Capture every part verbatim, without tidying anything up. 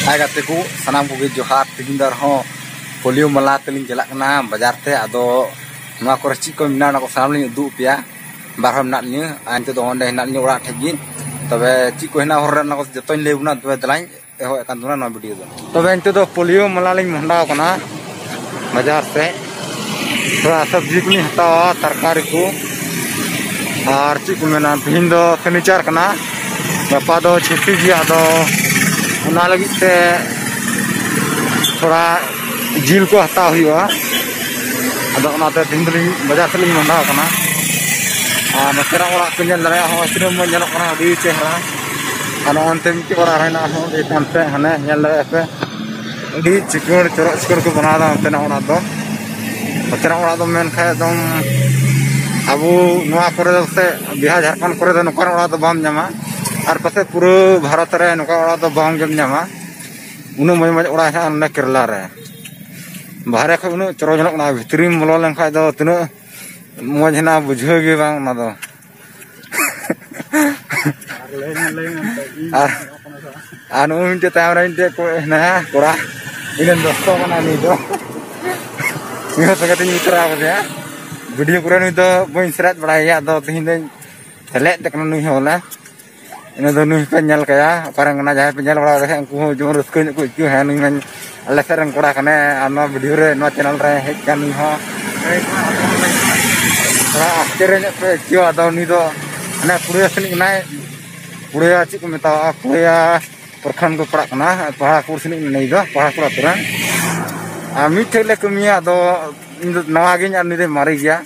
ᱦᱟᱭ ᱜᱟᱛᱮ ᱠᱚ, ᱥᱟᱱᱟᱢ ᱠᱚᱜᱮ ᱡᱚᱦᱟᱨ᱾ ᱛᱮᱦᱮᱧ ᱫᱚ ᱟᱨᱦᱚᱸ ᱯᱳᱞᱤᱭᱳ ᱢᱟᱞᱟ ᱛᱮᱞᱤᱧ ᱪᱟᱞᱟᱜ ᱠᱟᱱᱟ ᱵᱟᱡᱟᱨ ᱛᱮ᱾ ᱟᱫᱚ ᱱᱚᱣᱟ ᱠᱚᱨᱮ ᱪᱮᱫ ᱠᱚ ᱢᱮᱱᱟᱜᱼᱟ, ᱚᱱᱟ ᱠᱚ ᱥᱟᱱᱟᱢ ᱞᱤᱧ ᱩᱫᱩᱜ ᱟᱯᱮᱭᱟ᱾ ᱵᱟᱨ ᱦᱚᱲ ᱢᱮᱱᱟᱜ ᱞᱤᱧᱟᱹ, ᱟᱨ ᱱᱤᱛᱚᱜ ᱫᱚ ᱚᱸᱰᱮ ᱦᱮᱱᱟᱜ ᱞᱤᱧᱟᱹ ᱚᱲᱟᱜ ᱴᱷᱮᱡ ᱜᱮ᱾ ᱛᱚᱵᱮ ᱪᱮᱫ ᱠᱚ ᱦᱮᱱᱟᱜᱼᱟ ᱦᱚᱨ ᱨᱮ, ᱚᱱᱟ ᱠᱚ ᱡᱚᱛᱚᱧ ᱞᱟᱹᱭ ᱟᱵᱚᱱᱟ᱾ ᱛᱚᱵᱮ ᱫᱮᱞᱟᱧ ᱮᱦᱚᱵ ᱮᱫ ᱠᱟᱱ ᱛᱟᱵᱚᱱᱟ ᱱᱚᱣᱟ ᱵᱷᱤᱰᱤᱭᱳ ᱫᱚ᱾ ᱛᱚᱵᱮ ᱱᱤᱛᱚᱜ ᱫᱚ ᱯᱳᱞᱤᱭᱳ ᱢᱟᱞᱟ ᱞᱤᱧ ᱢᱚᱦᱰᱟᱣ ᱠᱟᱱᱟ ᱵᱟᱡᱟᱨ ᱥᱮᱫ᱾ ᱛᱷᱚᱲᱟ ᱥᱚᱵᱽᱡᱤ ᱠᱚᱞᱤᱧ ᱦᱟᱛᱟᱣᱟ, ᱛᱟᱨᱠᱟᱨᱤ ᱠᱚ᱾ ᱟᱨ ᱪᱮᱫ ᱠᱚ ᱢᱮᱱᱟ, ᱛᱮᱦᱮᱧ ᱫᱚ ᱥᱚᱱᱤᱪᱟᱨ ᱠᱟᱱᱟ, ᱜᱟᱯᱟ ᱫᱚ ᱪᱷᱩᱴᱤ ᱜᱮᱭᱟ᱾ ᱟᱫᱚ ᱚᱱᱟ ᱞᱟᱹᱜᱤᱫ ᱛᱮ ᱛᱷᱚᱲᱟ ᱡᱤᱞ ᱠᱚ ᱦᱟᱛᱟᱣ ᱦᱩᱭᱩᱜᱼᱟ᱾ ᱟᱫᱚ ᱚᱱᱟᱛᱮ ᱛᱮᱦᱮᱧ ᱫᱚᱞᱤᱧ ᱵᱟᱡᱟᱨ ᱥᱮᱫ ᱞᱤᱧ ᱢᱚᱦᱰᱟᱣ ᱠᱟᱱᱟ᱾ ᱟᱨ ᱱᱚᱛᱮᱱᱟᱜ ᱚᱲᱟᱜ ᱯᱮ ᱧᱮᱞ ᱫᱟᱲᱮᱭᱟᱜᱼᱟ, ᱦᱚᱸᱜᱼᱚᱭ ᱛᱤᱱᱟᱹᱜ ᱢᱚᱡᱽ ᱧᱮᱞᱚᱜ ᱠᱟᱱᱟ, ᱟᱹᱰᱤ ᱪᱮᱦᱨᱟ᱾ ᱟᱨ ᱱᱚᱜᱼᱚ ᱱᱚᱱᱛᱮ ᱢᱤᱫᱴᱮᱡ ᱚᱲᱟᱜ ᱦᱮᱱᱟᱜᱼᱟ, ᱦᱚᱸ ᱟᱹᱰᱤ ᱛᱟᱭᱚᱢ ᱥᱮᱫ ᱦᱟᱱᱮ ᱧᱮᱞ ᱫᱟᱲᱮᱭᱟᱜᱼᱟ ᱯᱮ, ᱟᱹᱰᱤ ᱪᱤᱠᱟᱹᱲ ᱪᱚᱨᱚᱡ ᱪᱤᱠᱟᱹᱲ ᱠᱚ ᱵᱮᱱᱟᱣ ᱮᱫᱟ ᱱᱚᱛᱮᱱᱟᱜ ᱚᱲᱟᱜ ᱫᱚ᱾ ᱱᱚᱛᱮᱱᱟᱜ ᱚᱲᱟᱜ ᱫᱚ ᱢᱮᱱ ᱠᱷᱟᱡ ᱮᱠᱫᱚᱢ ᱟᱵᱚ ᱱᱚᱣᱟ ᱠᱚᱨᱮ ᱫᱚ ᱥᱮ ᱵᱤᱦᱟᱨ ᱡᱷᱟᱲᱠᱷᱚᱸᱰ ᱠᱚᱨᱮ ᱫᱚ ᱱᱚᱝᱠᱟᱱ ᱚᱲᱟᱜ ᱫᱚ ᱵᱟᱢ ᱧᱟᱢᱟ, ᱟᱨ ᱯᱟᱥᱮᱡ ᱯᱩᱨᱟᱹ ᱵᱷᱟᱨᱚᱛ ᱨᱮ ᱱᱚᱝᱠᱟ ᱚᱲᱟᱜ ᱫᱚ ᱵᱟᱝ ᱜᱮᱢ ᱧᱟᱢᱟ᱾ ᱩᱱᱟᱹᱜ ᱢᱚᱡᱽ ᱢᱚᱡᱽ ᱚᱲᱟᱜ ᱦᱮᱱᱟᱜᱼᱟ ᱱᱚᱰᱮ ᱠᱮᱨᱟᱞᱟ ᱨᱮ᱾ ᱵᱟᱦᱨᱮ ᱠᱷᱚᱡ ᱩᱱᱟᱹᱜ ᱪᱚᱨᱚᱡ ᱧᱮᱞᱚᱜ ᱠᱟᱱᱟ, ᱵᱷᱤᱛᱨᱤᱢ ᱵᱚᱞᱚ ᱞᱮᱱᱠᱷᱟᱡ ᱫᱚ ᱛᱤᱱᱟᱹᱜ ᱢᱚᱡᱽ ᱦᱮᱱᱟᱜᱼᱟ, ᱵᱩᱡᱷᱟᱹᱣ ᱜᱮ ᱵᱟᱝ ᱚᱱᱟ ᱫᱚ᱾ ᱟᱨ ᱞᱟᱹᱭ ᱢᱮ, ᱞᱟᱹᱭ ᱢᱮ, ᱤᱧ ᱟᱨ, ᱟᱨ ᱱᱩᱜᱼᱩᱭ ᱢᱤᱫᱴᱮᱡ ᱛᱟᱭᱚᱢ ᱨᱮ ᱢᱤᱫᱴᱮᱡ ᱠᱚ ᱦᱮᱱᱟᱭᱟ ᱠᱚᱲᱟ, ᱤᱧ ᱨᱮᱱ ᱫᱚᱥᱛᱚ ᱠᱟᱱᱟᱭ ᱱᱩᱭ ᱫᱚ᱾ ᱩᱱᱤ ᱦᱚᱸ ᱥᱚᱸᱜᱮ ᱛᱤᱧ ᱤᱫᱤ ᱛᱚᱨᱟ ᱠᱟᱫᱮᱭᱟ᱾ ᱵᱷᱤᱰᱤᱭᱳ ᱠᱚᱨᱮ ᱱᱩᱭ ᱫᱚ ᱵᱟᱹᱧ ᱥᱮᱞᱮᱫ ᱵᱟᱲᱟᱭᱮᱭᱟ, ᱟᱫᱚ ᱛᱮᱦᱮᱧ ᱫᱚᱧ ᱥᱮᱞᱮᱫ ᱠᱟᱱᱟ ᱱᱩᱭ ᱦᱚᱸ ᱵᱚᱞᱮ᱾ ᱤᱱᱟᱹ ᱫᱚ ᱱᱩᱭ ᱦᱚᱸᱯᱮ ᱧᱮᱞ ᱠᱟᱭᱟ, ᱚᱠᱟᱨᱮ ᱢᱮᱱᱟᱭᱟ, ᱡᱟᱦᱟᱸᱭ ᱯᱮ ᱧᱮᱞ ᱵᱟᱲᱟ ᱠᱟᱫᱮ ᱠᱷᱟᱡ ᱩᱱᱠᱩ ᱦᱚᱸ ᱡᱮᱢᱚᱱ ᱨᱟᱹᱥᱠᱟᱹ ᱧᱚᱜ ᱠᱚ ᱟᱹᱭᱠᱟᱹᱣᱟ, ᱦᱮᱸ, ᱱᱩᱭ ᱢᱟᱧ ᱟᱞᱮ ᱥᱮᱫ ᱨᱮᱱ ᱠᱚᱲᱟ ᱠᱟᱱᱟᱭ, ᱟᱨ ᱱᱚᱣᱟ ᱵᱷᱤᱰᱤᱭᱳ ᱨᱮ, ᱱᱚᱣᱟ ᱪᱮᱱᱮᱞ ᱨᱮ ᱦᱮᱡ ᱠᱟᱱ ᱱᱩᱭ ᱦᱚᱸ ᱛᱷᱚᱲᱟ ᱟᱥᱪᱚᱨᱡᱚ ᱧᱚᱜ ᱯᱮ ᱟᱹᱭᱠᱟᱹᱣᱟ᱾ ᱟᱫᱚ ᱱᱩᱭ ᱫᱚ ᱦᱟᱱᱮ ᱯᱩᱲᱤᱭᱟ ᱥᱮᱱᱤᱡ ᱠᱟᱱᱟᱭ, ᱯᱩᱲᱤᱭᱟ ᱪᱮᱫ ᱠᱚ ᱢᱮᱛᱟᱣᱟᱜᱼᱟ, ᱯᱩᱲᱤᱭᱟ ᱯᱨᱚᱠᱷᱚᱸᱰ ᱠᱚ ᱯᱟᱲᱟᱜ ᱠᱟᱱᱟ, ᱯᱟᱦᱟᱲᱯᱩᱨ ᱥᱮᱱᱤᱡ ᱱᱩᱭ ᱫᱚ, ᱯᱟᱦᱟᱲᱯᱩᱨ ᱟᱹᱛᱩ ᱨᱮᱱ᱾ ᱟᱨ ᱢᱤᱫ ᱴᱷᱮᱡ ᱞᱮ ᱠᱟᱹᱢᱤᱭᱟ, ᱟᱫᱚ ᱤᱧ ᱫᱚ ᱱᱟᱣᱟ ᱜᱤᱭᱟᱹᱧ ᱟᱨ ᱱᱩᱭ ᱫᱚᱭ ᱢᱟᱨᱮ ᱜᱮᱭᱟ᱾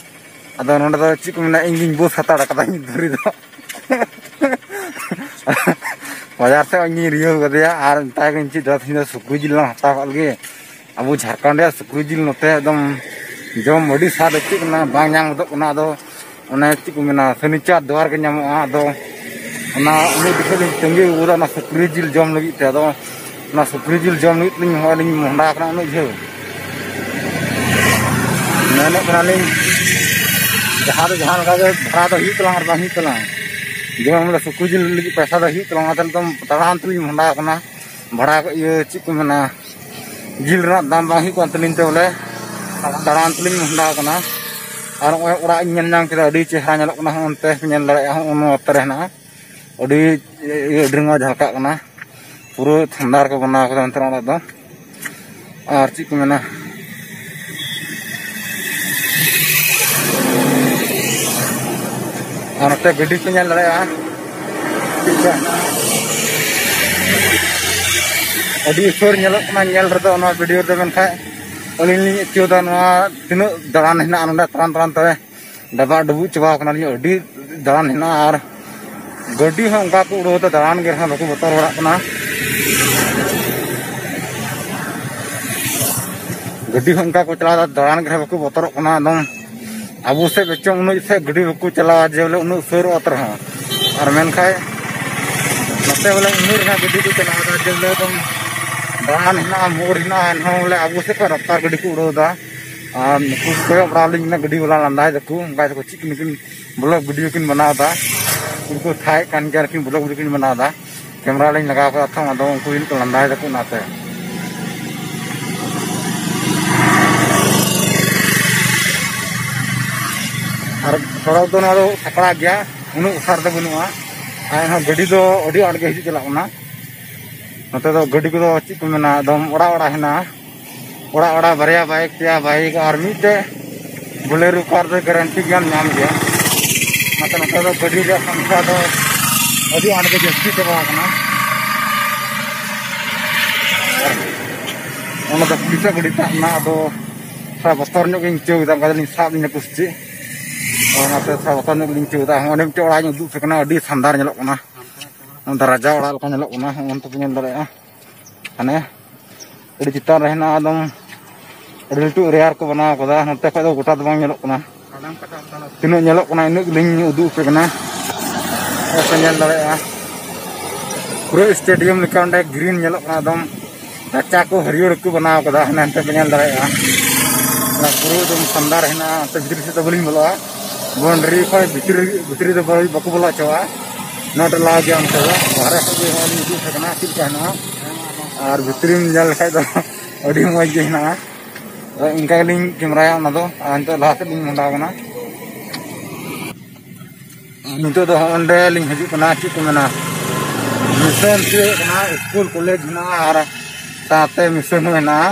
ᱟᱫᱚ ᱱᱚᱰᱮ ᱫᱚ ᱪᱮᱫ ᱠᱚ ᱢᱮᱱᱟ, ᱤᱧ ᱜᱤᱧ ᱵᱚᱥ ᱦᱟᱛᱟᱲ ᱠᱟᱫᱟ ᱱᱤᱛ ᱫᱷᱟᱹᱨᱤᱡ ᱫᱚ᱾ ᱵᱟᱡᱟᱨ ᱥᱮᱫ ᱤᱧ ᱨᱤᱭᱟᱹᱣ ᱠᱟᱫᱮᱭᱟ ᱟᱨ ᱢᱮᱛᱟᱭ ᱠᱟᱹᱱᱟᱹᱧ, "ᱪᱮᱫ ᱫᱟᱫᱟ, ᱛᱮᱦᱮᱧ ᱫᱚ ᱥᱩᱠᱨᱤ ᱡᱤᱞ ᱞᱟᱝ ᱦᱟᱛᱟᱣ ᱠᱟᱜ ᱞᱮᱜᱮ᱾ ᱟᱵᱚ ᱡᱷᱟᱲᱠᱷᱚᱸᱰ ᱨᱮᱭᱟᱜ ᱥᱩᱠᱨᱤ ᱡᱤᱞ ᱱᱚᱛᱮ ᱮᱠᱫᱚᱢ ᱡᱚᱢ ᱟᱹᱰᱤ ᱥᱟᱫ ᱟᱹᱭᱠᱟᱹᱜ ᱠᱟᱱᱟ, ᱵᱟᱝ ᱧᱟᱢ ᱜᱚᱫᱚᱜ ᱠᱟᱱᱟ᱾ ᱟᱫᱚ ᱚᱱᱮ ᱪᱮᱫ ᱠᱚ ᱢᱮᱱᱟ, ᱥᱚᱱᱤᱪᱟᱨ ᱫᱩᱣᱟᱨ ᱜᱮ ᱧᱟᱢᱚᱜᱼᱟ᱾ ᱟᱫᱚ ᱚᱱᱟ ᱩᱱᱟᱹᱜ ᱫᱤᱱ ᱠᱷᱚᱱ ᱞᱤᱧ ᱛᱟᱺᱜᱤ ᱟᱹᱜᱩ ᱠᱟᱫᱟ ᱚᱱᱟ ᱥᱩᱠᱨᱤ ᱡᱤᱞ ᱡᱚᱢ ᱞᱟᱹᱜᱤᱫ ᱛᱮ᱾ ᱟᱫᱚ ᱚᱱᱟ ᱥᱩᱠᱨᱤ ᱡᱤᱞ ᱡᱚᱢ ᱞᱟᱹᱜᱤᱫ ᱛᱮᱞᱤᱧ ᱦᱚᱸᱜᱼᱚᱭ ᱞᱤᱧ ᱢᱚᱦᱰᱟ ᱟᱠᱟᱱᱟ ᱩᱱᱟᱹᱜ ᱡᱷᱟᱹᱞ᱾ ᱢᱮᱱᱮᱫ ᱠᱟᱱᱟᱞᱤᱧ, ᱡᱟᱦᱟᱸ ᱫᱚ ᱡᱟᱦᱟᱸ ᱞᱮᱠᱟ ᱜᱮ ᱵᱷᱟᱲᱟ ᱫᱚ ᱦᱩᱭᱩᱜ ᱛᱟᱞᱟᱝ ᱟᱨ ᱵᱟᱝ ᱦᱩᱭᱩᱜ ᱛᱟᱞᱟᱝ, ᱡᱮᱢᱚᱱ ᱵᱚᱞᱮ ᱥᱩᱠᱨᱤ ᱡᱤᱞ ᱞᱟᱹᱜᱤᱫ ᱯᱚᱭᱥᱟ ᱫᱚ ᱦᱩᱭᱩᱜ ᱛᱟᱞᱟᱝ, ᱚᱱᱟᱛᱮ ᱱᱤᱛᱚᱝ ᱛᱟᱲᱟᱢ ᱛᱮᱞᱤᱧ ᱢᱚᱦᱰᱟ ᱟᱠᱟᱱᱟ᱾ ᱵᱷᱟᱲᱟ, ᱤᱭᱟᱹ, ᱪᱮᱫ ᱠᱚ ᱢᱮᱱᱟ, ᱡᱤᱞ ᱨᱮᱱᱟᱜ ᱫᱟᱢ ᱵᱟᱝ ᱦᱩᱭᱩᱜ ᱠᱟᱱ ᱛᱟᱹᱞᱤᱧ ᱛᱮ ᱵᱚᱞᱮ ᱫᱟᱬᱟᱱ ᱛᱮᱞᱤᱧ ᱢᱚᱦᱰᱟ ᱟᱠᱟᱱᱟ᱾ ᱟᱨ ᱱᱚᱜᱼᱚᱭ ᱚᱲᱟᱜ ᱤᱧ ᱧᱮᱞ ᱧᱟᱢ ᱠᱮᱫᱟ, ᱟᱹᱰᱤ ᱪᱮᱦᱨᱟ ᱧᱮᱞᱚᱜ ᱠᱟᱱᱟ᱾ ᱚᱱᱛᱮ ᱯᱮ ᱧᱮᱞ ᱫᱟᱲᱮᱭᱟᱜᱼᱟ, ᱦᱚᱸᱜᱼᱚ ᱱᱚᱛᱮ ᱨᱮ ᱦᱮᱱᱟᱜᱼᱟ᱾ ᱟᱹᱰᱤ, ᱟᱹᱰᱤ ᱨᱮᱸᱜᱟᱣ ᱡᱷᱟᱞᱠᱟᱜ ᱠᱟᱱᱟ᱾ ᱯᱩᱨᱟᱹ ᱥᱟᱱᱫᱟᱨ ᱠᱚ ᱵᱮᱱᱟᱣ ᱠᱟᱫᱟ ᱚᱱᱛᱮᱱᱟᱜ ᱚᱲᱟᱜ ᱫᱚ᱾ ᱟᱨ ᱪᱮᱫ ᱠᱚ ᱢᱮᱱᱟ, ᱟᱨ ᱱᱚᱛᱮ ᱜᱟᱹᱰᱤ ᱠᱚ ᱧᱮᱞ ᱫᱟᱲᱮᱭᱟᱜᱼᱟ᱾ ᱴᱷᱤᱠ ᱜᱮᱭᱟ᱾ ᱟᱹᱰᱤ ᱩᱥᱟᱹᱨ ᱧᱮᱞᱚᱜ ᱠᱟᱱᱟ ᱧᱮᱞ ᱨᱮᱫᱚ ᱱᱚᱣᱟ ᱵᱷᱤᱰᱤᱭᱳ ᱨᱮᱫᱚ, ᱢᱮᱱᱠᱷᱟᱱ ᱟᱹᱞᱤᱧ ᱞᱤᱧ ᱟᱹᱭᱠᱟᱹᱣ ᱮᱫᱟ ᱱᱚᱣᱟ ᱛᱤᱱᱟᱹᱜ ᱫᱟᱬᱟᱱ ᱦᱮᱱᱟᱜᱼᱟ ᱱᱚᱰᱮ, ᱛᱟᱲᱟᱢ ᱛᱟᱲᱟᱢ ᱛᱮ ᱰᱟᱵᱟ ᱰᱩᱵᱩᱡ ᱪᱟᱵᱟ ᱟᱠᱟᱱᱟᱞᱤᱧ᱾ ᱟᱹᱰᱤ ᱫᱟᱬᱟᱱ ᱦᱮᱱᱟᱜᱼᱟ᱾ ᱟᱨ ᱜᱟᱹᱰᱤ ᱦᱚᱸ ᱚᱱᱠᱟ ᱠᱚ ᱩᱰᱟᱹᱣ ᱮᱫᱟ, ᱫᱟᱬᱟᱱ ᱜᱮ ᱨᱮᱦᱚᱸ ᱵᱟᱠᱚ ᱵᱚᱛᱚᱨ ᱵᱟᱲᱟᱜ ᱠᱟᱱᱟ᱾ ᱜᱟᱹᱰᱤ ᱦᱚᱸ ᱚᱱᱠᱟ ᱠᱚ ᱪᱟᱞᱟᱣᱮᱫᱟ, ᱫᱟᱬᱟᱱ ᱜᱮ ᱨᱮᱦᱚᱸ ᱵᱟᱠᱚ ᱵᱚᱛᱚᱨᱚᱜ ᱠᱟᱱᱟ᱾ ᱮᱠᱫᱚᱢ ᱟᱵᱚ ᱥᱮᱫ ᱵᱮᱪᱚᱝ ᱩᱱᱟᱹᱜ ᱥᱮᱫ ᱜᱟᱹᱰᱤ ᱵᱟᱠᱚ ᱪᱟᱞᱟᱣᱟ ᱡᱮ ᱵᱚᱞᱮ ᱩᱱᱟᱹᱜ ᱩᱥᱟᱹᱨ ᱚᱛ ᱨᱮᱦᱚᱸ᱾ ᱟᱨ ᱢᱮᱱᱠᱷᱟᱱ ᱱᱚᱛᱮ ᱵᱚᱞᱮ ᱩᱱᱟᱹᱜ ᱨᱮᱱᱟᱜ ᱜᱟᱹᱰᱤ ᱠᱚ ᱪᱟᱞᱟᱣᱮᱫᱟ ᱡᱮ ᱵᱚᱞᱮ ᱮᱠᱫᱚᱢ ᱫᱟᱬᱟᱱ ᱦᱮᱱᱟᱜᱼᱟ, ᱢᱳᱲ ᱦᱮᱱᱟᱜᱼᱟ, ᱮᱱᱦᱚᱸ ᱵᱚᱞᱮ ᱟᱵᱚ ᱥᱮᱫ ᱠᱷᱚᱱ ᱨᱟᱯᱛᱟᱨ ᱜᱟᱹᱰᱤ ᱠᱚ ᱩᱰᱟᱹᱣ ᱮᱫᱟ᱾ ᱟᱨ ᱱᱩᱠᱩ ᱠᱚᱭᱚᱜ ᱵᱟᱲᱟ ᱞᱤᱧ ᱠᱟᱱᱟ, ᱜᱟᱹᱰᱤ ᱵᱟᱞᱟ ᱞᱟᱸᱫᱟᱭ ᱫᱟᱠᱚ, ᱚᱱᱠᱟ ᱫᱟᱠᱚ ᱪᱮᱫ ᱠᱚ ᱱᱩᱠᱤᱱ ᱵᱞᱚᱜ ᱵᱷᱤᱰᱤᱭᱳ ᱠᱤᱱ ᱵᱮᱱᱟᱣ ᱮᱫᱟ᱾ ᱩᱱᱠᱩ ᱛᱷᱟᱭᱮᱫ ᱠᱟᱱ ᱜᱮᱭᱟ, ᱞᱮᱠᱤᱱ ᱵᱞᱚᱜ ᱵᱷᱤᱰᱤᱭᱳ ᱠᱤᱱ ᱵᱮᱱᱟᱣ ᱮᱫᱟ᱾ ᱠᱮᱢᱨᱟ ᱞᱤᱧ ᱞᱟᱜᱟᱣ ᱠᱟᱫᱟ ᱛᱚ, ᱟᱫᱚ ᱩᱱᱠᱩ ᱡᱟᱹᱱᱤᱡ ᱠᱚ ᱞᱟᱸᱫᱟᱭ ᱫᱟᱠᱚ ᱚᱱᱟᱛᱮ᱾ ᱟᱨ ᱥᱚᱲᱚᱠ ᱫᱚ ᱱᱚᱣᱟ ᱫᱚ ᱥᱟᱯᱲᱟᱜ ᱜᱮᱭᱟ, ᱩᱱᱟᱹᱜ ᱚᱥᱟᱨ ᱫᱚ ᱵᱟᱹᱱᱩᱜᱼᱟ᱾ ᱟᱨ ᱮᱱᱦᱚᱸ ᱜᱟᱹᱰᱤ ᱫᱚ ᱟᱹᱰᱤ ᱟᱸᱴ ᱜᱮ ᱦᱤᱡᱩᱜ ᱪᱟᱞᱟᱜ ᱠᱟᱱᱟ᱾ ᱱᱚᱛᱮ ᱫᱚ ᱜᱟᱹᱰᱤ ᱠᱚᱫᱚ ᱪᱮᱫ ᱠᱚ ᱢᱮᱱᱟ, ᱮᱠᱫᱚᱢ ᱚᱲᱟᱜ ᱚᱲᱟᱜ ᱦᱮᱱᱟᱜᱼᱟ᱾ ᱚᱲᱟᱜ ᱚᱲᱟᱜ ᱵᱟᱨᱭᱟ ᱵᱟᱭᱤᱠ, ᱯᱮᱭᱟ ᱵᱟᱭᱤᱠ ᱟᱨ ᱢᱤᱫᱴᱮᱡ ᱵᱚᱞᱮᱨᱳ ᱠᱟᱨ ᱫᱚ ᱜᱟᱨᱮᱱᱴᱤ ᱜᱮᱢ ᱧᱟᱢ ᱜᱮᱭᱟ᱾ ᱚᱱᱟᱛᱮ ᱱᱚᱛᱮ ᱫᱚ ᱜᱟᱹᱰᱤ ᱨᱮᱭᱟᱜ ᱥᱚᱝᱠᱷᱟ ᱫᱚ ᱟᱹᱰᱤ ᱟᱸᱴ ᱜᱮ ᱡᱟᱹᱥᱛᱤ ᱪᱟᱵᱟ ᱟᱠᱟᱱᱟ᱾ ᱚᱱᱟ ᱫᱚ ᱯᱩᱞᱤᱥᱟᱜ ᱜᱟᱹᱰᱤ ᱛᱟᱦᱮᱸ ᱞᱮᱱᱟ, ᱟᱫᱚ ᱛᱷᱚᱲᱟ ᱵᱚᱛᱚᱨ ᱧᱚᱜ ᱜᱤᱧ ᱟᱹᱭᱠᱟᱹᱣ ᱠᱮᱫᱟ, ᱚᱱᱠᱟ ᱫᱚᱞᱤᱧ ᱥᱟᱵ ᱞᱤᱧᱟ ᱠᱚ ᱥᱮ ᱪᱮᱫ᱾ ᱚᱱᱟᱛᱮ ᱛᱷᱚᱲᱟ ᱵᱚᱛᱚᱨ ᱧᱚᱜ ᱜᱮᱞᱤᱧ ᱟᱹᱭᱠᱟᱹᱣ ᱮᱫᱟ᱾ ᱚᱸᱰᱮ ᱢᱤᱫᱴᱮᱡ ᱚᱲᱟᱜ ᱤᱧ ᱩᱫᱩᱜ ᱟᱯᱮ ᱠᱟᱱᱟ, ᱟᱹᱰᱤ ᱥᱟᱱᱫᱟᱨ ᱧᱮᱞᱚᱜ ᱠᱟᱱᱟ᱾ ᱚᱱᱛᱮ ᱨᱟᱡᱟ ᱚᱲᱟᱜ ᱞᱮᱠᱟ ᱧᱮᱞᱚᱜ ᱠᱟᱱᱟ, ᱚᱱᱛᱮ ᱯᱮ ᱧᱮᱞ ᱫᱟᱲᱮᱭᱟᱜᱼᱟ᱾ ᱦᱟᱱᱮ ᱟᱹᱰᱤ ᱪᱮᱛᱟᱱ ᱨᱮ ᱦᱮᱱᱟᱜᱼᱟ, ᱮᱠᱫᱚᱢ ᱟᱹᱰᱤ ᱞᱟᱹᱴᱩ ᱮᱨᱤᱭᱟ ᱨᱮᱠᱚ ᱵᱮᱱᱟᱣ ᱠᱟᱫᱟ᱾ ᱱᱚᱛᱮ ᱠᱷᱚᱡ ᱫᱚ ᱜᱚᱴᱟ ᱫᱚ ᱵᱟᱝ ᱧᱮᱞᱚᱜ ᱠᱟᱱᱟ᱾ ᱛᱤᱱᱟᱹᱜ ᱧᱮᱞᱚᱜ ᱠᱟᱱᱟ ᱤᱱᱟᱹᱜ ᱜᱮᱞᱤᱧ ᱩᱫᱩᱜ ᱟᱯᱮ ᱠᱟᱱᱟ᱾ ᱱᱚᱛᱮ ᱯᱮ ᱧᱮᱞ ᱫᱟᱲᱮᱭᱟᱜᱼᱟ, ᱯᱩᱨᱟᱹ ᱥᱴᱮᱰᱤᱭᱟᱢ ᱞᱮᱠᱟ ᱚᱸᱰᱮ ᱜᱨᱤᱱ ᱧᱮᱞᱚᱜ ᱠᱟᱱᱟ, ᱮᱠᱫᱚᱢ ᱨᱟᱪᱟ ᱠᱚ ᱦᱟᱹᱨᱭᱟᱹᱲ ᱠᱚ ᱵᱮᱱᱟᱣ ᱠᱟᱫᱟ᱾ ᱦᱟᱱᱮ ᱦᱟᱱᱛᱮ ᱯᱮ ᱧᱮᱞ ᱫᱟᱲᱮᱭᱟᱜᱼᱟ, ᱚᱱᱟ ᱯᱩᱨᱟᱹ ᱮᱠᱫᱚᱢ ᱥᱟᱱᱫᱟᱨ ᱦᱮᱱᱟᱜᱼᱟ᱾ ᱚᱱᱛᱮ ᱵᱷᱤᱛᱨᱤ ᱥᱮᱫ ᱫᱚ ᱵᱟᱹᱞᱤᱧ ᱵᱚᱞᱚᱜᱼᱟ, ᱵᱟᱣᱩᱱᱰᱟᱨᱤ ᱠᱷᱚᱡ ᱵᱷᱤᱛᱨᱤ, ᱵᱷᱤᱛᱨᱤ ᱫᱚ ᱵᱟᱹᱞᱤᱧ, ᱵᱟᱠᱚ ᱵᱚᱞᱚ ᱦᱚᱪᱚᱣᱟᱜᱼᱟ᱾ ᱱᱚᱴ ᱮᱞᱟᱣ ᱜᱮᱭᱟ ᱚᱱᱛᱮ ᱫᱚ᱾ ᱵᱟᱦᱨᱮ ᱠᱷᱚᱡ ᱜᱮ ᱦᱚᱸ ᱞᱤᱧ ᱩᱫᱩᱜ ᱟᱯᱮ ᱠᱟᱱᱟ ᱪᱮᱫ ᱞᱮᱠᱟ ᱦᱮᱱᱟᱜᱼᱟ᱾ ᱟᱨ ᱵᱷᱤᱛᱨᱤᱢ ᱧᱮᱞ ᱞᱮᱠᱷᱟᱡ ᱫᱚ ᱟᱹᱰᱤ ᱢᱚᱡᱽ ᱜᱮ ᱦᱮᱱᱟᱜᱼᱟ᱾ ᱟᱫᱚ ᱤᱱᱠᱟ ᱜᱮᱞᱤᱧ ᱠᱮᱢᱨᱟᱭᱟ ᱚᱱᱟ ᱫᱚ᱾ ᱟᱨ ᱱᱤᱛᱚᱜ ᱞᱟᱦᱟ ᱥᱮᱫ ᱞᱤᱧ ᱢᱚᱦᱰᱟ ᱠᱟᱱᱟ᱾ ᱟᱨ ᱱᱤᱛᱚᱜ ᱫᱚ ᱦᱚᱸᱜᱼᱚ ᱱᱚᱸᱰᱮ ᱞᱤᱧ ᱦᱤᱡᱩᱜ ᱠᱟᱱᱟ, ᱪᱮᱫ ᱠᱚ ᱢᱮᱱᱟ, ᱢᱤᱥᱚᱱ ᱪᱮᱫ ᱦᱩᱭᱩᱜ ᱠᱟᱱᱟ, ᱥᱠᱩᱞ ᱠᱚᱞᱮᱡᱽ ᱦᱮᱱᱟᱜᱼᱟ ᱟᱨ ᱥᱟᱶᱛᱮ ᱢᱤᱥᱚᱱ ᱦᱚᱸ ᱦᱮᱱᱟᱜᱼᱟ᱾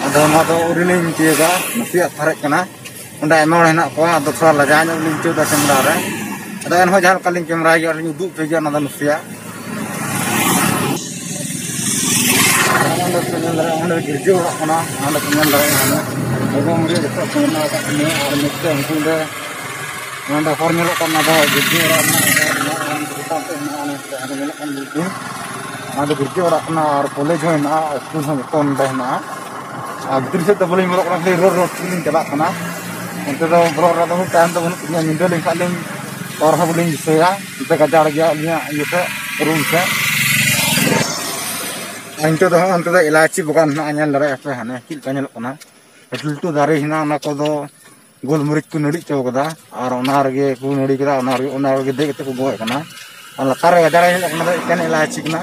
ᱟᱫᱚ ᱱᱚᱣᱟ ᱫᱚ ᱟᱹᱣᱨᱤ ᱞᱤᱧ ᱛᱤᱭᱳᱜᱟ, ᱱᱟᱥᱮᱭᱟᱜ ᱯᱷᱟᱨᱟᱠ ᱠᱟᱱᱟ᱾ ᱚᱸᱰᱮ ᱟᱭᱢᱟ ᱦᱚᱲ ᱦᱮᱱᱟᱜ ᱠᱚᱣᱟ, ᱟᱫᱚ ᱛᱷᱚᱲᱟ ᱞᱟᱡᱟᱣ ᱧᱚᱜ ᱞᱤᱧ ᱟᱹᱭᱠᱟᱹᱣ ᱮᱫᱟ ᱠᱮᱢᱨᱟ ᱨᱮ᱾ ᱟᱫᱚ ᱮᱱᱦᱚᱸ ᱡᱟᱦᱟᱸ ᱞᱮᱠᱟ ᱞᱤᱧ ᱠᱮᱢᱨᱟᱭ ᱜᱮᱭᱟ, ᱟᱨ ᱞᱤᱧ ᱩᱫᱩᱜ ᱟᱯᱮ ᱜᱮᱭᱟ ᱚᱱᱟ ᱫᱚ ᱱᱟᱥᱮᱭᱟᱜ᱾ ᱚᱸᱰᱮ ᱯᱮ ᱧᱮᱞ ᱫᱟᱲᱮᱭᱟᱜᱼᱟ, ᱚᱸᱰᱮ ᱜᱤᱨᱡᱟᱹ ᱚᱲᱟᱜ ᱠᱟᱱᱟ, ᱚᱸᱰᱮ ᱯᱮ ᱧᱮᱞ ᱫᱟᱲᱮᱭᱟᱜᱼᱟ᱾ ᱮᱠᱫᱚᱢ ᱟᱹᱰᱤ ᱡᱚᱛᱚ ᱠᱚ ᱢᱮᱱᱟᱜ ᱟᱠᱟᱫ ᱛᱤᱧᱟᱹ᱾ ᱟᱨ ᱢᱤᱫᱴᱮᱱ ᱩᱱᱠᱩ ᱚᱸᱰᱮ, ᱚᱸᱰᱮ ᱦᱚᱨ ᱧᱮᱞᱚᱜ ᱠᱟᱱᱟ, ᱚᱱᱟ ᱫᱚ ᱜᱤᱨᱡᱟᱹ ᱚᱲᱟᱜ ᱨᱮᱱᱟᱜ ᱪᱮᱛᱟᱱ ᱥᱮᱫ ᱦᱮᱱᱟᱜᱼᱟ, ᱚᱱᱮ ᱚᱸᱰᱮ ᱧᱮᱞᱚᱜ ᱠᱟᱱ ᱵᱤᱞᱰᱤᱝ᱾ ᱚᱱᱟ ᱫᱚ ᱜᱤᱨᱡᱟᱹ ᱚᱲᱟᱜ ᱠᱟᱱᱟ, ᱟᱨ ᱠᱚᱞᱮᱡᱽ ᱦᱚᱸ ᱦᱮᱱᱟᱜᱼᱟ, ᱥᱠᱩᱞ ᱦᱚᱸ ᱡᱚᱛᱚ ᱱᱚᱸᱰᱮ ᱦᱮᱱᱟᱜᱼᱟ᱾ ᱟᱨ ᱵᱷᱤᱛᱨᱤ ᱥᱮᱫ ᱫᱚ ᱵᱟᱹᱞᱤᱧ ᱵᱚᱞᱚᱜ ᱠᱟᱱᱟ, ᱠᱷᱟᱹᱞᱤ ᱨᱳᱰ ᱨᱳᱰ ᱛᱮᱞᱤᱧ ᱪᱟᱞᱟᱜ ᱠᱟᱱᱟ᱾ ᱚᱱᱛᱮ ᱫᱚ ᱵᱚᱞᱚᱜ ᱨᱮᱱᱟᱜ ᱫᱚ ᱩᱱᱟᱹᱜ ᱴᱟᱭᱤᱢ ᱫᱚ ᱵᱟᱹᱱᱩᱜ ᱛᱤᱧᱟᱹ, ᱧᱤᱫᱟᱹ ᱞᱮᱱᱠᱷᱟᱱ ᱞᱤᱧ ᱦᱚᱨ ᱦᱚᱸ ᱵᱟᱹᱞᱤᱧ ᱫᱤᱥᱟᱹᱭᱟ, ᱚᱱᱛᱮ ᱜᱟᱡᱟᱲ ᱜᱮᱭᱟ ᱟᱹᱞᱤᱧᱟᱜ ᱤᱭᱟᱹ ᱥᱮᱫ, ᱨᱩᱢ ᱥᱮᱫ᱾ ᱟᱨ ᱱᱤᱛᱚᱜ ᱫᱚ ᱦᱚᱸᱜᱼᱚ ᱱᱚᱱᱛᱮ ᱫᱚ ᱮᱞᱟᱭᱪᱤ ᱵᱟᱜᱟᱱ ᱦᱮᱱᱟᱜᱼᱟ, ᱧᱮᱞ ᱫᱟᱲᱮᱭᱟᱜᱼᱟ ᱯᱮ ᱦᱟᱱᱮ ᱪᱮᱫ ᱞᱮᱠᱟ ᱧᱮᱞᱚᱜ ᱠᱟᱱᱟ, ᱞᱟᱹᱴᱩ ᱞᱟᱹᱴᱩ ᱫᱟᱨᱮ ᱦᱮᱱᱟᱜᱼᱟ, ᱚᱱᱟ ᱠᱚᱫᱚ ᱜᱳᱞᱢᱚᱨᱤᱪ ᱠᱚ ᱱᱟᱹᱲᱤ ᱦᱚᱪᱚ ᱠᱟᱫᱟ, ᱟᱨ ᱚᱱᱟ ᱨᱮᱜᱮ ᱠᱚ ᱱᱟᱹᱲᱤ ᱠᱟᱫᱟ, ᱚᱱᱟ ᱨᱮᱜᱮ, ᱚᱱᱟ ᱨᱮᱜᱮ ᱫᱮᱡ ᱠᱟᱛᱮ ᱠᱚ ᱜᱚᱜ ᱮᱫ ᱠᱟᱱᱟ᱾ ᱟᱨ ᱞᱟᱛᱟᱨ ᱨᱮ ᱜᱟᱡᱟᱲ ᱧᱮᱞᱚᱜ ᱠᱟᱱᱟ, ᱚᱱᱟ ᱫᱚ ᱮᱠᱮᱱ ᱮᱞᱟᱭᱪᱤ ᱠᱟᱱᱟ᱾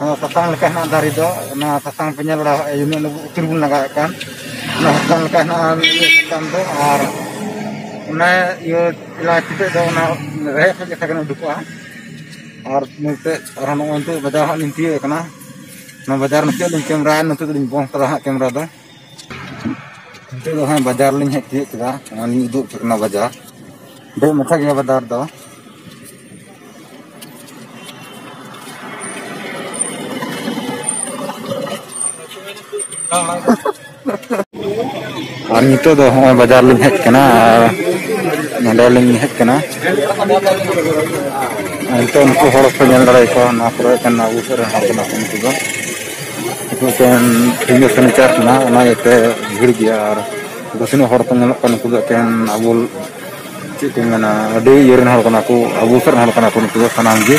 ᱚᱱᱟ ᱥᱟᱥᱟᱝ ᱞᱮᱠᱟ ᱦᱮᱱᱟᱜ ᱫᱟᱨᱮ ᱫᱚ, ᱚᱱᱟ ᱥᱟᱥᱟᱝ ᱯᱮ ᱧᱮᱞ ᱵᱟᱲᱟ ᱠᱟᱜᱼᱟ, ᱤᱱᱟᱹ ᱩᱛᱩ ᱨᱮᱵᱚᱱ ᱞᱟᱜᱟᱣᱮᱫ ᱠᱟᱱ, ᱚᱱᱟ ᱥᱟᱥᱟᱝ ᱞᱮᱠᱟ ᱦᱮᱱᱟᱜᱼᱟ ᱤᱭᱟᱹ ᱥᱟᱥᱟᱝ ᱫᱚ, ᱟᱨ ᱚᱱᱟ ᱤᱭᱟᱹ ᱮᱞᱟᱭᱪᱤ ᱛᱮᱫ ᱫᱚ ᱚᱱᱟ ᱨᱮᱦᱮᱫ ᱠᱷᱚᱡ ᱜᱮ ᱥᱟᱜᱮᱱ ᱩᱰᱩᱠᱚᱜᱼᱟ᱾ ᱟᱨ ᱱᱚᱛᱮ ᱟᱨᱦᱚᱸ ᱱᱚᱜᱼᱚᱭ ᱱᱤᱛᱚᱜ ᱵᱟᱡᱟᱨ ᱦᱟᱸᱜ ᱞᱤᱧ ᱛᱤᱭᱳᱜ ᱠᱟᱱᱟ᱾ ᱱᱚᱣᱟ ᱵᱟᱡᱟᱨ ᱱᱤᱛᱚᱜ ᱞᱤᱧ ᱠᱮᱢᱨᱟᱭᱟ, ᱱᱤᱛᱚᱜ ᱫᱚᱞᱤᱧ ᱵᱚᱱᱫ ᱠᱟᱫᱟ ᱦᱟᱸᱜ ᱠᱮᱢᱨᱟ ᱫᱚ᱾ ᱱᱤᱛᱚᱜ ᱫᱚ ᱦᱟᱸᱜ ᱵᱟᱡᱟᱨ ᱞᱤᱧ ᱦᱮᱡ ᱛᱤᱭᱳᱜ ᱠᱮᱫᱟ, ᱱᱚᱣᱟ ᱞᱤᱧ ᱩᱫᱩᱜ ᱟᱯᱮ ᱠᱟᱱᱟ ᱵᱟᱡᱟᱨ᱾ ᱰᱷᱮᱨ ᱢᱟᱪᱷᱟ ᱜᱮᱭᱟ ᱵᱟᱡᱟᱨ ᱫᱚ᱾ ᱟᱨ ᱱᱤᱛᱚᱜ ᱫᱚ ᱦᱚᱸᱜᱼᱚᱭ ᱵᱟᱡᱟᱨ ᱞᱤᱧ ᱦᱮᱡ ᱠᱟᱱᱟ, ᱟᱨ ᱱᱚᱸᱰᱮ ᱞᱤᱧ ᱦᱮᱡ ᱠᱟᱱᱟ᱾ ᱟᱨ ᱱᱤᱛᱚᱜ ᱱᱩᱠᱩ ᱦᱚᱲ ᱠᱚ ᱧᱮᱞ ᱫᱟᱲᱮᱭᱟᱠᱚᱣᱟ, ᱱᱚᱣᱟ ᱠᱚᱨᱮ ᱮᱠᱮᱱ ᱟᱵᱚ ᱥᱮᱫ ᱨᱮᱱ ᱦᱚᱲ ᱠᱟᱱᱟ ᱠᱚ ᱱᱩᱠᱩ ᱫᱚ᱾ ᱱᱩᱠᱩ ᱮᱠᱮᱱ ᱴᱷᱤᱠᱟᱹ ᱯᱷᱟᱨᱱᱤᱪᱟᱨ ᱠᱟᱱᱟ, ᱚᱱᱟ ᱤᱭᱟᱹᱛᱮ ᱵᱷᱤᱲ ᱜᱮᱭᱟ᱾ ᱟᱨ ᱩᱱᱠᱩ ᱛᱤᱱᱟᱹᱜ ᱦᱚᱲ ᱠᱚ ᱧᱮᱞᱚᱜ ᱠᱟᱱᱟ, ᱱᱩᱠᱩ ᱫᱚ ᱮᱠᱮᱱ ᱟᱵᱚ, ᱪᱮᱫ ᱠᱚ ᱢᱮᱱᱟ, ᱟᱹᱰᱤ ᱤᱭᱟᱹ ᱨᱮᱱ ᱦᱚᱲ ᱠᱟᱱᱟ ᱠᱚ, ᱟᱵᱚ ᱥᱮᱫ ᱨᱮᱱ ᱦᱚᱲ ᱠᱟᱱᱟ ᱠᱚ ᱱᱩᱠᱩ ᱫᱚ ᱥᱟᱱᱟᱢ ᱜᱮ᱾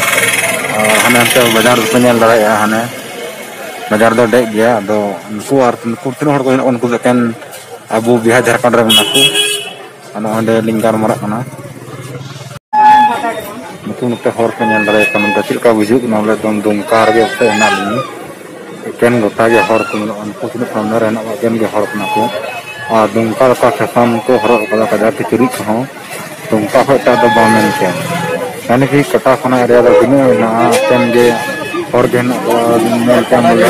ᱟᱨ ᱦᱟᱱᱮ ᱦᱟᱱᱛᱮ ᱵᱟᱡᱟᱨ ᱫᱚᱯᱮ ᱧᱮᱞ ᱫᱟᱲᱮᱭᱟᱜᱼᱟ, ᱦᱟᱱᱮ ᱵᱟᱡᱟᱨ ᱫᱚ ᱰᱮᱡ ᱜᱮᱭᱟ᱾ ᱟᱫᱚ ᱱᱩᱠᱩ ᱟᱨ ᱱᱩᱠᱩ ᱛᱤᱱᱟᱹᱜ ᱦᱚᱲ ᱠᱚ ᱧᱮᱞᱚᱜ ᱠᱟᱱᱟ, ᱱᱩᱠᱩ ᱫᱚ ᱮᱠᱮᱱ ᱟᱵᱚ ᱵᱤᱦᱟᱨ ᱡᱷᱟᱲᱠᱷᱚᱸᱰ ᱨᱮ ᱢᱮᱱᱟᱜ ᱠᱚ᱾ ᱟᱨ ᱱᱚᱜᱼᱚᱭ ᱱᱚᱸᱰᱮ ᱞᱤᱧ ᱜᱟᱞᱢᱟᱨᱟᱜ ᱠᱟᱱᱟ᱾ ᱱᱩᱠᱩ ᱱᱚᱛᱮ ᱦᱚᱲ ᱠᱚ ᱧᱮᱞ ᱫᱟᱲᱮᱭᱟᱜ ᱠᱟᱱᱟ, ᱱᱚᱝᱠᱟ ᱪᱮᱫ ᱞᱮᱠᱟ ᱵᱩᱡᱷᱟᱹᱜ ᱠᱟᱱᱟ ᱵᱚᱞᱮ, ᱮᱠᱫᱚᱢ ᱫᱩᱢᱠᱟ ᱨᱮᱜᱮ ᱦᱮᱱᱟᱜ ᱞᱤᱧᱟ᱾ ᱮᱠᱮᱱ ᱜᱚᱴᱟ ᱜᱮ ᱦᱚᱲ ᱠᱚ ᱢᱮᱱᱟᱜᱼᱟ᱾ ᱩᱱᱠᱩ ᱛᱤᱱᱟᱹᱜ ᱥᱟᱢᱱᱮ ᱨᱮ ᱦᱮᱱᱟᱜ ᱠᱚᱣᱟ, ᱮᱠᱮᱱ ᱜᱮ ᱦᱚᱲ ᱠᱟᱱᱟ ᱠᱚ᱾ ᱟᱨ ᱫᱩᱢᱠᱟ ᱞᱮᱠᱟ ᱯᱷᱮᱥᱚᱱ ᱠᱚ ᱦᱚᱨᱚᱜ ᱠᱟᱫᱟ, ᱠᱟᱡᱟᱠ ᱠᱤᱪᱨᱤᱡ ᱠᱚᱦᱚᱸ᱾ ᱫᱩᱢᱠᱟ ᱠᱷᱚᱡ ᱮᱴᱟᱜ ᱫᱚ ᱵᱟᱢ ᱢᱮᱱ ᱠᱮᱭᱟ᱾ ᱭᱟᱱᱤ ᱠᱤ ᱠᱟᱴᱟ ᱠᱷᱚᱱᱟᱜ ᱮᱨᱤᱭᱟ ᱫᱚ ᱛᱤᱱᱟᱹᱜ ᱦᱮᱱᱟᱜᱼᱟ, ᱮᱠᱮᱱ ᱜᱮ ᱦᱚᱲ ᱜᱮ ᱦᱮᱱᱟᱜ ᱠᱚᱣᱟ᱾ ᱢᱮᱱ ᱠᱮᱭᱟᱢ ᱵᱚᱞᱮ,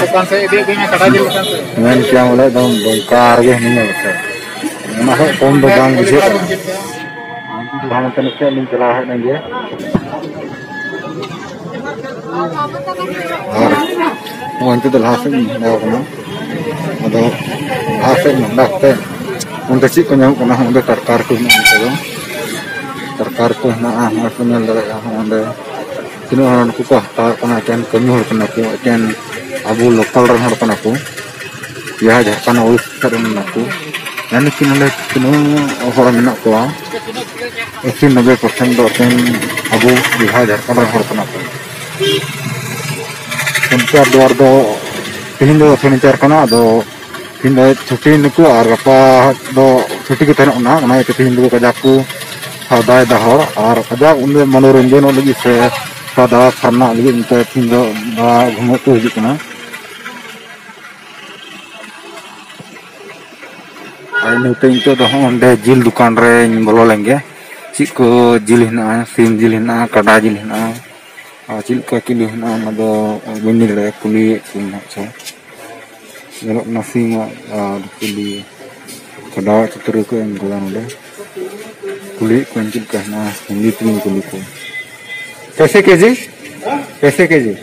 ᱢᱮᱱ ᱠᱮᱭᱟᱢ ᱵᱚᱞᱮ ᱮᱠᱫᱚᱢ ᱫᱩᱢᱠᱟ ᱨᱮᱜᱮ ᱦᱤᱱᱟᱹᱧᱟ ᱵᱚᱞᱮ᱾ ᱚᱱᱟ ᱠᱷᱚᱡ ᱠᱚᱢ ᱫᱚ ᱵᱟᱝ ᱵᱩᱡᱷᱟᱹᱜ ᱠᱟᱱᱟ᱾ ᱞᱟᱦᱟ ᱱᱚᱛᱮ ᱱᱟᱥᱮᱭᱟᱜ ᱞᱤᱧ ᱪᱟᱞᱟᱣ ᱦᱮᱡ ᱞᱮᱱ ᱜᱮ᱾ ᱟᱨ ᱱᱚᱜᱼᱚᱭ ᱱᱤᱛᱚᱜ ᱫᱚ ᱞᱟᱦᱟ ᱥᱮᱫ ᱤᱧ ᱢᱚᱦᱰᱟ ᱠᱟᱱᱟ᱾ ᱟᱫᱚ ᱞᱟᱦᱟ ᱥᱮᱫ ᱢᱚᱦᱰᱟ ᱠᱟᱛᱮ ᱚᱸᱰᱮ ᱪᱮᱫ ᱠᱚ ᱧᱟᱢᱚᱜ ᱠᱟᱱᱟ, ᱚᱸᱰᱮ ᱴᱟᱴᱠᱟ ᱨᱮᱠᱚ ᱦᱮᱱᱟᱜᱼᱟ᱾ ᱱᱚᱛᱮ ᱫᱚ ᱴᱟᱴᱠᱟ ᱨᱮᱠᱚ ᱦᱮᱱᱟᱜᱼᱟ, ᱱᱚᱜᱼᱚᱭ ᱯᱮ ᱧᱮᱞ ᱫᱟᱲᱮᱭᱟᱜᱼᱟ᱾ ᱚᱸᱰᱮ ᱛᱤᱱᱟᱹᱜ ᱦᱚᱲ ᱱᱩᱠᱩ ᱠᱚ ᱦᱟᱛᱟᱣ ᱠᱟᱱᱟ, ᱮᱠᱮᱱ ᱠᱟᱹᱢᱤ ᱦᱚᱲ ᱠᱟᱱᱟ ᱠᱚ, ᱮᱠᱮᱱ ᱟᱵᱚ ᱞᱳᱠᱟᱞ ᱨᱮᱱ ᱦᱚᱲ ᱠᱟᱱᱟ ᱠᱚ᱾ ᱵᱤᱦᱟᱨ ᱡᱷᱟᱲᱠᱷᱚᱸᱰ ᱳᱭᱮᱥᱴ ᱥᱮᱫ ᱨᱮᱱ ᱠᱟᱱᱟ ᱠᱚ᱾ ᱢᱮᱱ ᱠᱤ ᱱᱚᱰᱮ ᱛᱤᱱᱟᱹᱜ ᱦᱚᱲ ᱢᱮᱱᱟᱜ ᱠᱚᱣᱟ, ᱟᱥᱤ ᱱᱚᱵᱵᱳᱭ ᱯᱟᱨᱥᱮᱱᱴ ᱫᱚ ᱮᱠᱮᱱ ᱟᱵᱚ ᱵᱤᱦᱟᱨ ᱡᱷᱟᱲᱠᱷᱚᱸᱰ ᱨᱮᱱ ᱦᱚᱲ ᱠᱟᱱᱟ ᱠᱚ᱾ ᱩᱱᱠᱩᱣᱟᱜ ᱫᱩᱣᱟᱨ ᱫᱚ ᱛᱮᱦᱮᱧ ᱫᱚ ᱯᱷᱟᱨᱱᱤᱪᱟᱨ ᱠᱟᱱᱟ, ᱟᱫᱚ ᱛᱮᱦᱮᱧ ᱫᱚ ᱪᱷᱩᱴᱤ ᱱᱩᱠᱩ ᱟᱨ ᱜᱟᱯᱟ ᱫᱚ ᱪᱷᱩᱴᱤ ᱠᱚ ᱛᱟᱦᱮᱱᱚᱜ ᱠᱟᱱᱟ᱾ ᱚᱱᱟ ᱤᱭᱟᱹᱛᱮ ᱛᱮᱦᱮᱧ ᱫᱚ ᱠᱟᱡᱟᱠ ᱠᱚ ᱠᱷᱟᱣᱟ ᱫᱟᱣᱟ ᱮᱫᱟ ᱦᱚᱲ, ᱟᱨ ᱠᱟᱡᱟᱠ ᱩᱱᱤ ᱢᱚᱱᱳᱨᱚᱧᱡᱚᱱᱚᱜ ᱞᱟᱹᱜᱤᱫ ᱥᱮ ᱠᱷᱟᱣᱟ ᱫᱟᱣᱟ ᱯᱷᱟᱨᱱᱟᱜ ᱞᱟᱹᱜᱤᱫ ᱱᱚᱛᱮ ᱛᱮᱦᱮᱧ ᱫᱚ ᱫᱟᱬᱟ ᱜᱷᱩᱢᱟᱹᱜ ᱠᱚ ᱦᱤᱡᱩᱜ ᱠᱟᱱᱟ᱾ ᱟᱨ ᱱᱤᱛᱚᱜ, ᱱᱤᱛᱚᱜ ᱫᱚ ᱦᱚᱸ ᱚᱸᱰᱮ ᱡᱤᱞ ᱫᱚᱠᱟᱱ ᱨᱮᱧ ᱵᱚᱞᱚ ᱞᱮᱱ ᱜᱮ᱾ ᱪᱮᱫ ᱠᱚ ᱡᱤᱞ ᱦᱮᱱᱟᱜᱼᱟ? ᱥᱤᱢ ᱡᱤᱞ ᱦᱮᱱᱟᱜᱼᱟ, ᱠᱟᱰᱟ ᱡᱤᱞ ᱦᱮᱱᱟᱜᱼᱟ, ᱟᱨ ᱪᱮᱫ ᱞᱮᱠᱟ ᱠᱤᱞᱳ ᱦᱮᱱᱟᱜᱼᱟ, ᱚᱱᱟ ᱫᱚ ᱵᱟᱹᱧ ᱞᱟᱹᱭ ᱫᱟᱲᱮᱭᱟᱜᱼᱟ, ᱠᱩᱞᱤᱭᱮᱫ ᱠᱚᱣᱟᱧ ᱦᱟᱸᱜ᱾ ᱟᱪᱪᱷᱟ, ᱧᱮᱞᱚᱜ ᱠᱟᱱᱟ ᱥᱤᱢᱟᱜ ᱟᱨ ᱠᱩᱞᱤ ᱠᱟᱰᱟᱣᱟᱜ ᱪᱤᱛᱟᱹᱨ ᱜᱮᱠᱚ ᱮᱢ ᱠᱟᱫᱟ ᱱᱚᱰᱮ᱾ ᱠᱩᱞᱤᱭᱮᱫ ᱠᱚᱣᱟᱧ ᱪᱮᱫ ᱞᱮᱠᱟ ᱦᱮᱱᱟᱜᱼᱟ, ᱦᱤᱱᱫᱤ ᱛᱮᱜᱮᱧ ᱠᱩᱞᱤ ᱠᱚᱣᱟ᱾ कैसे केजी? कैसे केजी?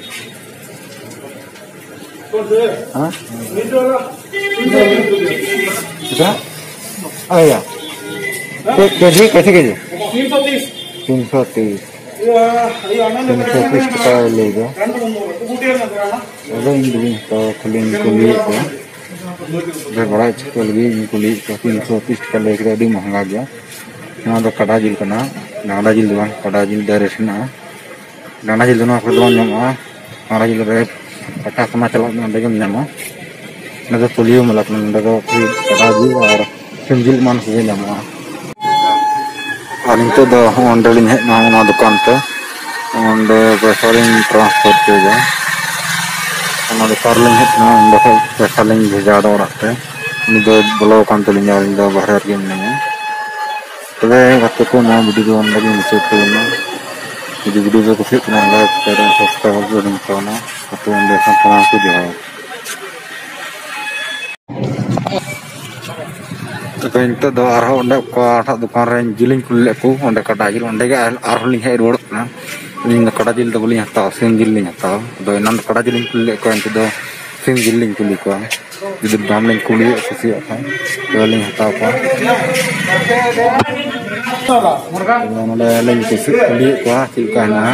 हाँ? कितना? अरे यार। के, केजी, कैसे केजी? तीन सौ तीस। तीन सौ तीस। तीन सौ तीस टका ले गया। अरे इन दिन तो खाली इनको लिए थे। ᱵᱮ ᱵᱟᱲᱟᱭ ᱦᱚᱪᱚ ᱠᱚ ᱞᱟᱹᱜᱤᱫ ᱤᱧ ᱠᱩᱞᱤᱭᱮᱫ ᱠᱚᱣᱟ, ᱛᱤᱱ ᱥᱚ ᱛᱤᱥ ᱴᱟᱠᱟ ᱞᱟᱹᱭ ᱠᱮᱫᱟ, ᱟᱹᱰᱤ ᱢᱚᱦᱚᱝᱜᱟ ᱜᱮᱭᱟ᱾ ᱱᱚᱣᱟ ᱫᱚ ᱠᱟᱰᱟ ᱡᱤᱞ ᱠᱟᱱᱟ, ᱰᱟᱝᱨᱟ ᱡᱤᱞ ᱫᱚ ᱵᱟᱝ, ᱠᱟᱰᱟ ᱡᱤᱞ direct ᱦᱮᱱᱟᱜᱼᱟ᱾ ᱰᱟᱝᱨᱟ ᱡᱤᱞ ᱫᱚ ᱱᱚᱣᱟ ᱠᱚᱨᱮ ᱫᱚ ᱵᱟᱝ ᱧᱟᱢᱚᱜᱼᱟ᱾ ᱰᱟᱝᱨᱟ ᱡᱤᱞ ᱨᱮ ᱯᱟᱴᱟ ᱠᱚᱱᱟ ᱪᱟᱞᱟᱜ ᱢᱮ, ᱚᱸᱰᱮ ᱜᱮᱢ ᱧᱟᱢᱟ᱾ ᱚᱸᱰᱮ ᱫᱚ ᱯᱳᱞᱤᱭᱳ ᱢᱮᱞᱟ ᱠᱟᱱᱟ, ᱱᱚᱸᱰᱮ ᱫᱚ ᱠᱷᱟᱹᱞᱤ ᱠᱟᱰᱟ ᱡᱤᱞ ᱟᱨ ᱥᱤᱢ ᱡᱤᱞ ᱮᱢᱟᱱ ᱠᱚᱜᱮ ᱧᱟᱢᱚᱜᱼᱟ᱾ ᱟᱨ ᱱᱤᱛᱚᱜ ᱫᱚ ᱦᱚᱸᱜᱼᱚ ᱱᱚᱸᱰᱮ ᱞᱤᱧ ᱦᱮᱡ ᱮᱱᱟ, ᱚᱱᱟ ᱫᱚᱠᱟᱱ ᱛᱮ᱾ ᱚᱸᱰᱮ ᱯᱚᱭᱥᱟ ᱞᱤᱧ transfer ᱦᱚᱪᱚᱭᱮᱫᱟ᱾ ᱚᱱᱟ ᱫᱚᱠᱟᱱ ᱨᱮᱞᱤᱧ ᱦᱮᱡ ᱮᱱᱟ, ᱚᱸᱰᱮ ᱠᱷᱚᱡ ᱯᱚᱭᱥᱟ ᱞᱤᱧ ᱵᱷᱮᱡᱟ ᱟᱫᱟ ᱚᱲᱟᱜ ᱛᱮ᱾ ᱩᱱᱤ ᱫᱚ ᱵᱚᱞᱚ ᱟᱠᱟᱱ ᱛᱟᱹᱞᱤᱧᱟ, ᱟᱹᱞᱤᱧ ᱫᱚ ᱵᱟᱦᱨᱮ ᱨᱮᱜᱮ ᱢᱮᱱᱟᱧᱟ᱾ ᱛᱚᱵᱮ ᱜᱟᱛᱮ ᱠᱚ, ᱱᱚᱣᱟ ᱵᱷᱤᱰᱤᱭᱳ ᱫᱚ ᱚᱸᱰᱮ ᱜᱮ ᱢᱩᱪᱟᱹᱫ ᱛᱟᱵᱚᱱᱟ᱾ ᱡᱩᱫᱤ ᱵᱷᱤᱰᱤᱭᱳ ᱯᱮ ᱠᱩᱥᱤᱭᱟᱜ ᱠᱟᱱᱟ, ᱞᱟᱭᱤᱠ, ᱥᱮᱭᱟᱨ, ᱥᱟᱵᱥᱠᱨᱟᱭᱤᱵ ᱵᱟᱹᱞᱤᱧ ᱛᱟᱵᱚᱱᱟ᱾ ᱟᱯᱮ ᱚᱸᱰᱮ ᱠᱷᱚᱱ ᱥᱟᱱᱟᱢ ᱠᱚ ᱡᱚᱦᱟᱨ᱾ ᱛᱚᱵᱮ ᱱᱤᱛᱚᱜ ᱫᱚ ᱟᱨᱦᱚᱸ ᱚᱸᱰᱮ ᱚᱠᱟᱴᱟᱜ ᱫᱚᱠᱟᱱ ᱨᱮ ᱡᱤᱞᱤᱧ ᱠᱩᱞᱤ ᱞᱮᱫ ᱠᱚ, ᱚᱸᱰᱮ ᱠᱟᱰᱟ ᱡᱤᱞ, ᱚᱸᱰᱮ ᱜᱮ ᱟᱨᱦᱚᱸ ᱞᱤᱧ ᱦᱮᱡ ᱨᱩᱣᱟᱹᱲᱚᱜ ᱠᱟᱱᱟ᱾ ᱟᱹᱞᱤᱧ ᱫᱚ ᱠᱟᱰᱟ ᱡᱤᱞ ᱫᱚ ᱵᱟᱹᱞᱤᱧ ᱦᱟᱛᱟᱣᱟ, ᱥᱤᱢ ᱡᱤᱞ ᱞᱤᱧ ᱦᱟᱛᱟᱣᱟ᱾ ᱟᱫᱚ ᱮᱱᱟᱱ ᱫᱚ ᱠᱟᱰᱟ ᱡᱤᱞ ᱞᱤᱧ ᱠᱩᱞᱤ ᱞᱮᱫ ᱠᱚᱣᱟ, ᱱᱤᱛᱚᱜ ᱫᱚ ᱥᱤᱢ ᱡᱤᱞ ᱞᱤᱧ ᱠᱩᱞᱤ ᱠᱚᱣᱟ᱾ ᱡᱩᱫᱤ ᱫᱟᱢ ᱞᱤᱧ ᱠᱩᱞᱤᱭᱮᱫ ᱠᱩᱥᱤᱭᱟᱜ ᱠᱷᱟᱱ, ᱛᱚᱵᱮ ᱞᱤᱧ ᱦᱟᱛᱟᱣ ᱠᱚᱣᱟ᱾ ᱛᱚᱵᱮ ᱱᱚᱰᱮ ᱞᱤᱧ ᱠᱩᱥᱤ ᱠᱩᱞᱤᱭᱮᱫ ᱠᱚᱣᱟ ᱪᱮᱫ ᱞᱮᱠᱟ ᱦᱮᱱᱟᱜᱼᱟ᱾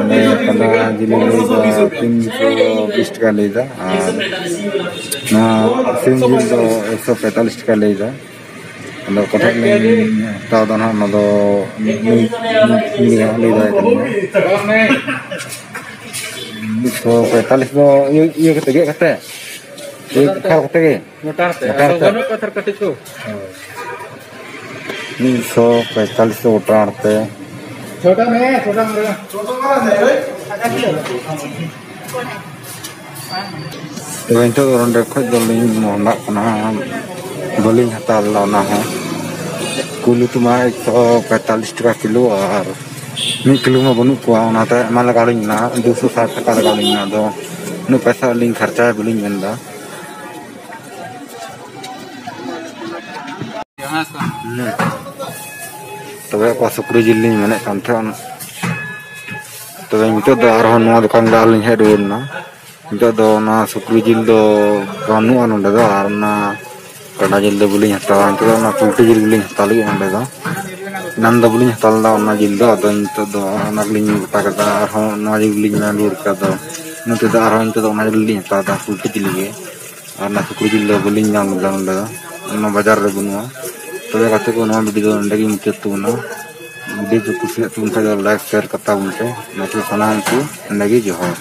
ᱱᱚᱰᱮ ᱠᱟᱰᱟ ᱡᱤᱞ ᱞᱟᱹᱭᱫᱟ ᱛᱤᱱᱥᱚ ᱵᱤᱥ ᱴᱟᱠᱟ ᱞᱟᱹᱭᱫᱟ, ᱟᱨ ᱱᱚᱣᱟ ᱥᱤᱢ ᱡᱤᱞ ᱫᱚ ᱮᱠᱥᱚ ᱯᱚᱸᱭᱛᱟᱞᱤᱥ ᱴᱟᱠᱟ ᱞᱟᱹᱭᱫᱟ᱾ ᱟᱫᱚ ᱚᱠᱟᱴᱟᱜ ᱞᱤᱧ ᱦᱟᱛᱟᱣ ᱫᱟ ᱱᱟᱦᱟᱜ, ᱚᱱᱟ ᱫᱚ ᱢᱤᱫ, ᱢᱤᱫ, ᱢᱤᱫ ᱜᱮ ᱦᱟᱸᱜ ᱞᱟᱹᱭ ᱫᱟᱲᱮᱭᱟᱜ ᱠᱟᱱᱟ᱾ ᱢᱤᱫᱥᱚ ᱯᱚᱸᱭᱛᱟᱞᱤᱥ ᱫᱚ ᱤᱭᱟᱹ, ᱤᱭᱟᱹ ᱠᱟᱛᱮ, ᱜᱮᱫ ᱠᱟᱛᱮ? ᱤᱭᱟᱹ ᱠᱟᱛᱮ? ᱢᱚᱴᱟ ᱦᱟᱨᱛᱮ᱾ ᱢᱚᱴᱟ ᱦᱟᱨᱛᱮ? ᱵᱟᱹᱱᱩᱜ ᱠᱚᱣᱟ ᱛᱷᱟᱨ ᱠᱟᱹᱴᱤᱡ ᱠᱚ᱾ ᱢᱤᱫᱥᱚ ᱯᱚᱸᱭᱛᱟᱞᱤᱥ ᱫᱚ ᱜᱚᱴᱟ ᱦᱟᱨᱛᱮ᱾ ᱪᱷᱳᱴᱟ ᱢᱮ, ᱪᱷᱳᱴᱟ ᱢᱮ᱾ ᱛᱚᱵᱮ ᱱᱤᱛᱚᱜ ᱫᱚ ᱱᱚᱸᱰᱮ ᱠᱷᱚᱡ ᱫᱚᱞᱤᱧ ᱢᱚᱦᱰᱟᱜ ᱠᱟᱱᱟ, ᱵᱟᱹᱞᱤᱧ ᱦᱟᱛᱟᱣ ᱞᱮᱫᱟ ᱚᱱᱟ ᱦᱚᱸ᱾ ᱠᱩᱞᱤ ᱛᱮᱢᱟ ᱮᱠᱥᱚ ᱯᱚᱸᱭᱛᱟᱞᱤᱥ ᱴᱟᱠᱟ ᱠᱤᱞᱳ, ᱟᱨ ᱢᱤᱫ ᱠᱤᱞᱳ ᱢᱟ ᱵᱟᱹᱱᱩᱜ ᱠᱚᱣᱟ, ᱚᱱᱟᱛᱮ ᱟᱭᱢᱟ ᱞᱟᱜᱟᱣ ᱞᱤᱧ ᱢᱮᱱᱟ, ᱫᱩᱥᱚ ᱥᱟᱴ ᱴᱟᱠᱟ ᱞᱟᱜᱟᱣ ᱞᱤᱧ ᱢᱮᱱᱟ᱾ ᱟᱫᱚ ᱩᱱᱟᱹᱜ ᱯᱚᱭᱥᱟ ᱟᱹᱞᱤᱧ ᱠᱷᱚᱨᱪᱟᱭᱟ ᱵᱟᱹᱞᱤᱧ ᱢᱮᱱ ᱮᱫᱟ᱾ ᱛᱚᱵᱮ ᱚᱠᱟ ᱥᱩᱠᱨᱤ ᱡᱤᱞ ᱞᱤᱧ ᱢᱮᱱᱮᱫ ᱠᱟᱱ ᱛᱟᱦᱮᱸᱱ, ᱛᱚᱵᱮ ᱱᱤᱛᱚᱜ ᱫᱚ ᱟᱨᱦᱚᱸ ᱱᱚᱣᱟ ᱫᱚᱠᱟᱱ ᱨᱮ ᱟᱨᱦᱚᱸ ᱞᱤᱧ ᱦᱮᱡ ᱨᱩᱣᱟᱹᱲ ᱮᱱᱟ᱾ ᱱᱤᱛᱚᱜ ᱫᱚ ᱚᱱᱟ ᱥᱩᱠᱨᱤ ᱡᱤᱞ ᱫᱚ ᱵᱟᱹᱱᱩᱜᱼᱟ ᱱᱚᱰᱮ ᱫᱚ, ᱟᱨ ᱚᱱᱟ ᱠᱟᱰᱟ ᱡᱤᱞ ᱫᱚ ᱵᱟᱹᱞᱤᱧ ᱦᱟᱛᱟᱣᱟ, ᱱᱤᱛᱚᱜ ᱫᱚ ᱚᱱᱟ ᱯᱳᱞᱴᱤ ᱡᱤᱞ ᱜᱮᱞᱤᱧ ᱦᱟᱛᱟᱣ ᱞᱟᱹᱜᱤᱫ ᱱᱚᱰᱮ ᱫᱚ᱾ ᱮᱱᱟᱱ ᱫᱚ ᱵᱟᱹᱞᱤᱧ ᱦᱟᱛᱟᱣ ᱞᱮᱫᱟ ᱚᱱᱟ ᱡᱤᱞ ᱫᱚ, ᱟᱫᱚ ᱱᱤᱛᱚᱜ ᱫᱚ ᱚᱱᱟ ᱜᱮᱞᱤᱧ ᱜᱚᱴᱟ ᱠᱮᱫᱟ, ᱟᱨᱦᱚᱸ ᱱᱚᱣᱟ ᱡᱤᱞ ᱜᱮᱞᱤᱧ ᱢᱮᱱ ᱨᱩᱣᱟᱹᱲ ᱠᱮᱫᱟ᱾ ᱟᱫᱚ ᱤᱱᱟᱹ ᱛᱮᱫᱚ ᱟᱨᱦᱚᱸ ᱱᱤᱛᱚᱜ ᱫᱚ ᱚᱱᱟ ᱡᱤᱞ ᱞᱤᱧ ᱦᱟᱛᱟᱣ ᱮᱫᱟ, ᱯᱳᱞᱴᱤ ᱡᱤᱞ ᱜᱮ᱾ ᱟᱨ ᱚᱱᱟ ᱥᱩᱠᱨᱤ ᱡᱤᱞ ᱫᱚ ᱵᱟᱹᱞᱤᱧ ᱧᱟᱢ ᱞᱮᱫᱟ ᱱᱚᱰᱮ ᱫᱚ, ᱚᱱᱟ ᱵᱟᱡᱟᱨ ᱨᱮ ᱵᱟᱹᱱᱩᱜᱼᱟ᱾ ᱛᱚᱵᱮ ᱜᱟᱛᱮ ᱠᱚ, ᱱᱚᱣᱟ ᱵᱷᱤᱰᱤᱭᱳ ᱫᱚ ᱱᱚᱰᱮ ᱜᱮ ᱢᱩᱪᱟᱹᱫ ᱛᱟᱵᱚᱱᱟ᱾ ᱵᱷᱤᱰᱤᱭᱳ ᱠᱚ ᱠᱩᱥᱤᱭᱟᱜ ᱛᱟᱵᱚᱱ ᱠᱷᱟᱡ ᱫᱚ ᱞᱟᱭᱤᱠ, ᱥᱮᱭᱟᱨ ᱠᱟᱛᱟ ᱵᱚᱱ ᱯᱮ᱾ ᱢᱟ ᱛᱚᱵᱮ ᱥᱟᱱᱟᱢ ᱠᱚ ᱱᱚᱰᱮ ᱜᱮ ᱡᱚᱦᱟᱨ᱾